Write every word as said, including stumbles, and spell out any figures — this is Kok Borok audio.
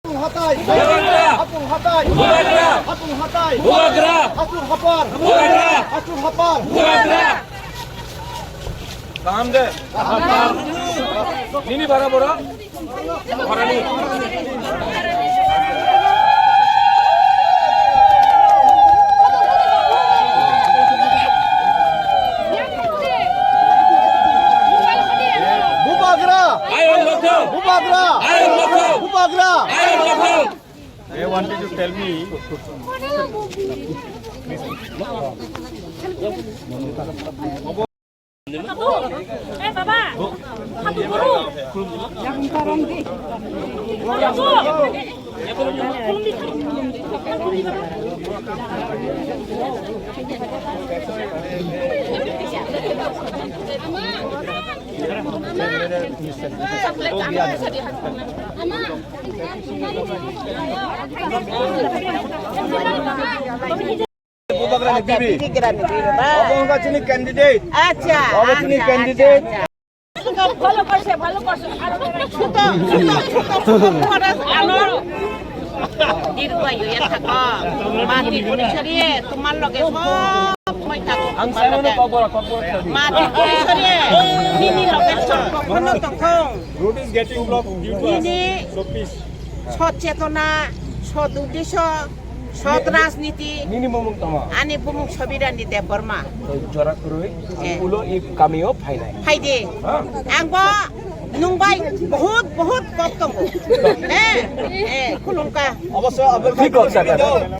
Hatai! Bubagra! Hatai! Bubagra! Hatai! Bubagra! Hatai! Bubagra! Hatai! Bubagra! Hatai! Bubagra! Nini bara bora? Orani. Bubagra! Ayo lokho! Bubagra! Ayo lokho! Bubagra! Ayo lokho! They wanted to tell me. Eh, baba. Satu guru. Satu. Bubagra ni bibi. Bibi gra ni bibi ba. Obo wngkha chini candidate. Acha. Obo chini candidate. Bhalo korse, bhalo korse. Chuto, chuto, chuto, chuto, chuto, ano. Dirgo ayu ya thako. Mati puri chori, tumar loge sob moi thako. Ang tumar sana na loge. Kokbora, kokbora. Mati puri chori, nini loge sob kokno tongthong. Road is getting blocked due to us. Nini. So please. Sot chetona, sot uddesho, sot rajniti. Nini bumung tamo? Ani bumung Sobirani Debbarma. Jora kwrwi, eh, ulo i kamio phainai. Phaidi. Ha? Ang bo nung bai bahut, bahut kok tongo. Eh, eh, khulumkha. Obosso, obosso. Big kok sakha.